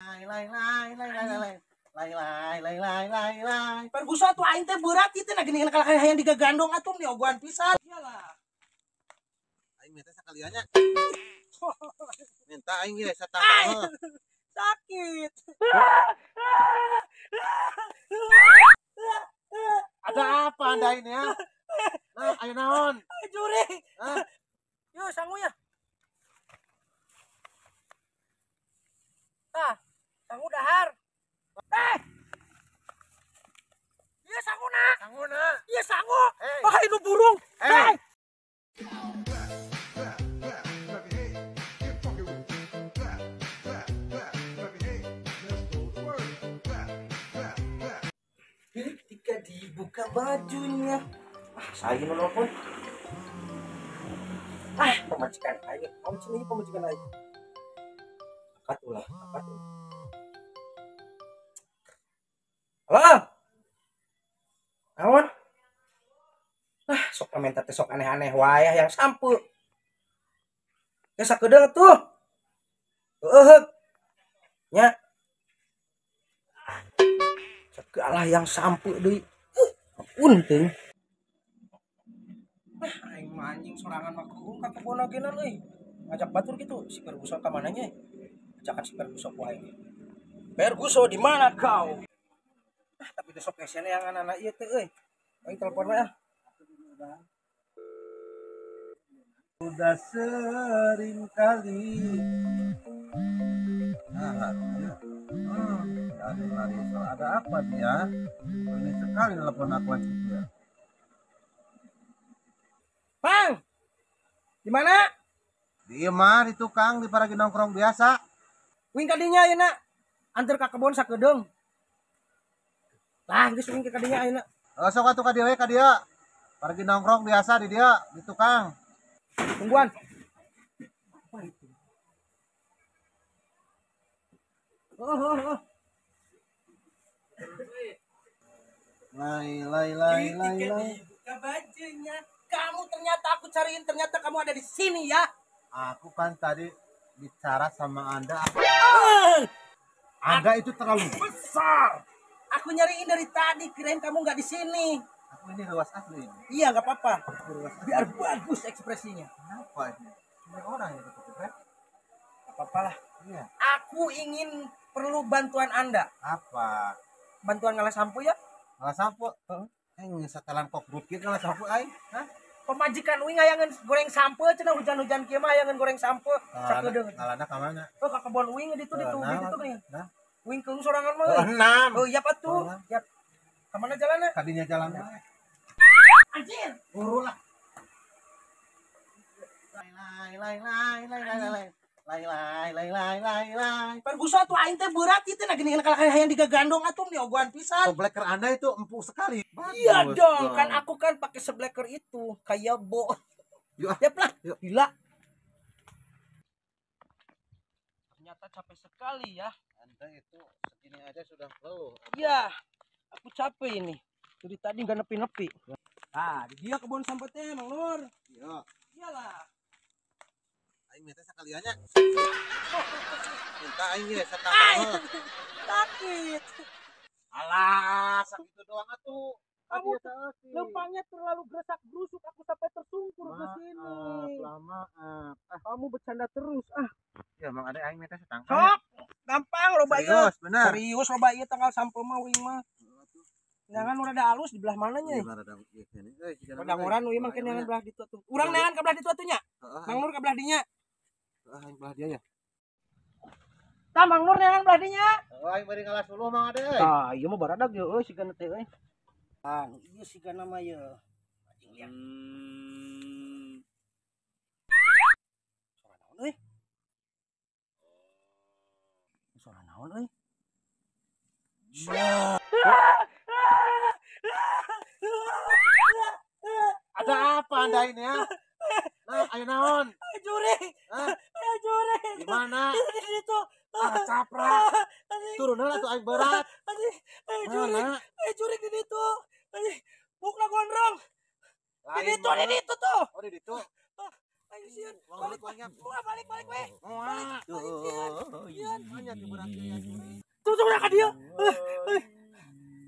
Lai lai lai lai lai lai lai lai lai lai lai lai. Perguso atuh aing teh berat ieu teh na geuningan kalakah hayang digagandong atuh diogohan pisan. Iyalah. Aing minta sakaliannya. Minta aing ge satangkal. Sakit. Ada apa Anda ini ya? Nah, ayo naon? Jurig. Yuk sangu ya. Tah, sangu dahar. Iya sangu nak. Sangu nak. Iya sangu. Hey. Ah, itu burung. Hey. Ketika dibuka bajunya, ah, saya menelpon. Ah, pemajikan aing. Kamu sini pemajikan aing. Angkat ulah, angkat ulah. Halo. Naon? Ah, sok komentar teh sok aneh-aneh wae yang sampu. Geus sakedeung tuh. Heueuh. Nya. Segala yang sampu deui. Untung. Ah, aing mah anjing sorangan mah keung ka kebon agenan euy. Ngajak batur gitu si Perguso ka mananya? Ajakan si Perguso ku aing. Perguso di mana kau? Ah, tapi besok kesene yang anak-anak ieu teh euy. Aing telepon we ah. Sudah sering kali. Nah, ada apa dia? Ini sekali telepon aku aja dia. Bang, di mana? Di imah, di tukang, di paragi nongkrong biasa. Wing kadinya ayeuna. Anter ka kebon sakedeung. Lah, geus wing ka kadinya ayeuna. Oh, sok atuh ka dieu we ka dieu. Paragi nongkrong biasa di dia, di tukang. Tungguan. Apa itu? Oh, oh, oh. Lai lai lai lai lai. Dibuka bajunya. Kamu ternyata aku cariin, ternyata kamu ada di sini ya. Aku kan tadi bicara sama Anda. Anda itu terlalu besar. Aku nyariin dari tadi, kirain kamu nggak di sini. Aku ini luas asli ini. Iya, nggak apa-apa. Biar bagus ekspresinya. Kenapa ini? Ini orang yang tutup ya? Nggak apa-apa lah. Iya. Aku ingin perlu bantuan Anda. Apa? Bantuan ngalah sampo ya? Ngalah sampo? Heeh. Aing setelan kok grup kieu ngalah sampo aing. Hah? Pemajikan uing hayangeun goreng sampo cenah hujan-hujan kieu mah hayangeun goreng sampo. Sakedeung. Ngalana ka mana? Oh, ka kebon uing ditu ditu ditu geuning. Nah. Uing keung sorangan mah euy. Enam. Oh, iya atuh. Yap. Ka mana jalanna? Kadinya jalan wae. Anjir, buru lah. Lai lai lai lai lai lai. Lai lai lai lai lai lai. Perguso atuh aing teh berat ieu teh na geuningan kalakah hayang digagandong atuh diogohan pisan. Sebleker Anda itu empuk sekali. Bagus. Iya dong, kan aku kan pakai sebleker itu kayak bo. Yuk, yap lah. Gila. Ternyata capek sekali ya. Anda itu segini aja sudah leluh. Iya, aku capek ini. Dari tadi nggak nepi-nepi. Nah, dia kebun sampetnya Mang Nur. Iya. Iyalah. Aing minta sakaliannya. Minta aing ge satangkal. Sakit. Alah, sakit doang atuh. Kamu lempangnya terlalu geresak-gerusuk, aku sampai tersungkur ke sini. Maaf. Ah, kamu bercanda terus ah. Ya emang ada aing minta satangkal. Sok, gampang loba ieu. Serius, benar. Serius loba ieu tanggal sampo mah uing mah. Jangan udah ada halus di belah mananya. Rada ngoran uing mah keun belah ditu atuh. Urang neangan ka belah ditu atuh nya. Mang Nur ka belah dinya. Heeh, aing belah dia ya. Tah Mang Nur neangan belah dinya. Oh, aing bari ngalas suluh Mang Ade euy. Tah, ieu mah baradag ye euy sigana teh euy. Ah, nu ieu sigana mah ye. Anjing lihat. Suara naon euy? Suara naon euy? Ada apa Anda ini ya? Nah, ayo naon? Jurig. Jurig. Di mana? Di situ. Ah, caprak. Turun heula atuh aing berat. Jurig. Jurig di situ. Bukna gondrong. Di situ, di situ tuh. Oh, di situ. Aing sieun. Balik balik balik we. Balik. Sieun. Tuh tuh ka dieu.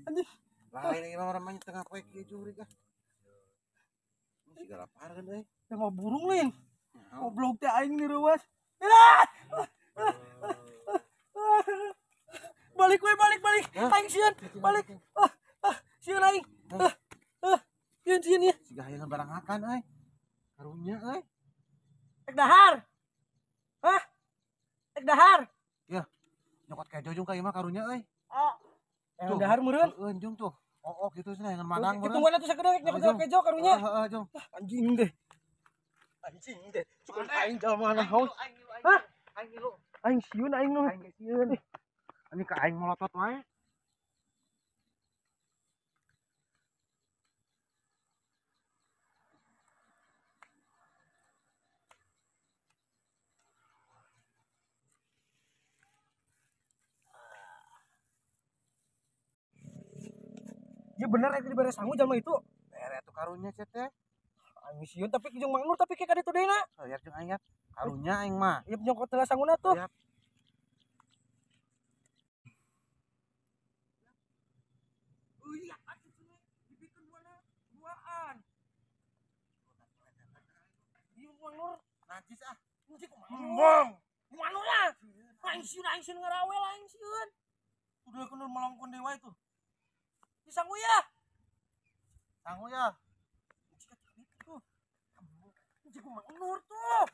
Anjing. Lain ieu mah ramanya tengah poe kieu jurig ah. Siga lapar kan euy. Teh mau burung lain. Goblok teh aing nih reuas. Balik we balik balik. Aing sieun balik. Sieun aing. Sieun sieun ieu. Siga hayang barangakan euy. Karunya euy. Ek dahar. Hah? Ek dahar. Ya. Nyokot kejo jeung ka ieu mah karunya euy. Oh. Yang dahar meureun. Heeh, jeung tuh. Oh, gitu cenah yang madang meureun. Tungguan atuh sakedeung rek nyokot kejo karunya. Heeh, jung. Anjing deh. Anjing deh. Cukup aing jalma naon. Hah? Aing ngilu. Aing sieun aing nu. Aing sieun. Ini ka aing molotot wae. Ya bener itu dibere sangu jalma itu. Bere atuh karunya cenah teh. Aing sieun tapi jeung Mang Nur tapi ke ka ditu deui na. Oh, ya jeung aing ya. Karunya aing mah. Ieu nyokot heula sanguna tuh. Siap. Euy, atuh cenah dibikeun duaan. Ieu Mang Nur najis ah. Anjing kumaha? Embong. Mang Nur lah. Aing sieun ngarawel aing sieun. Udah kenul melongkon dewa itu. Sangu ya. Sangu ya. Tuh. Anjing Mang Nur tuh.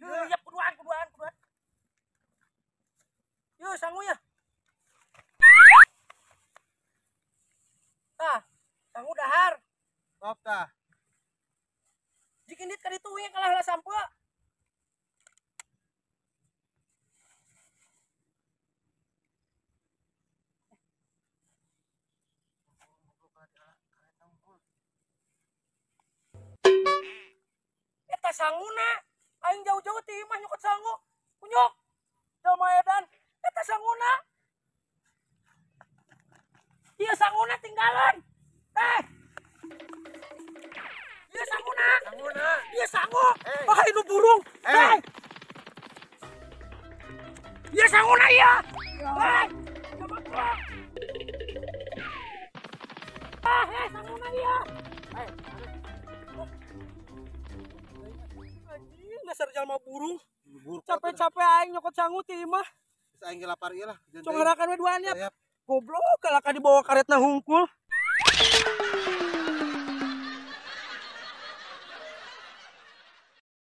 Ya kuduan. Yo sangu ya. Tah, sangu dahar. Top tah. Jik indit ka ditu we kalah lah sampeu. Eta sanguna aing jauh-jauh ti imah nyokot sangu kunyuk jalma edan eta sanguna ieu sanguna tinggalan teh ieu sanguna sanguna ieu sangu ah nu burung teh ieu sanguna ieu teh ah sanguna ieu anjing dasar jalma burung. Capek-capek aing nyokot sangu ti imah. Geus aing ge lapar ieu lah. Congharakan we duaan nya. Goblok kalaka dibawa karetna hungkul.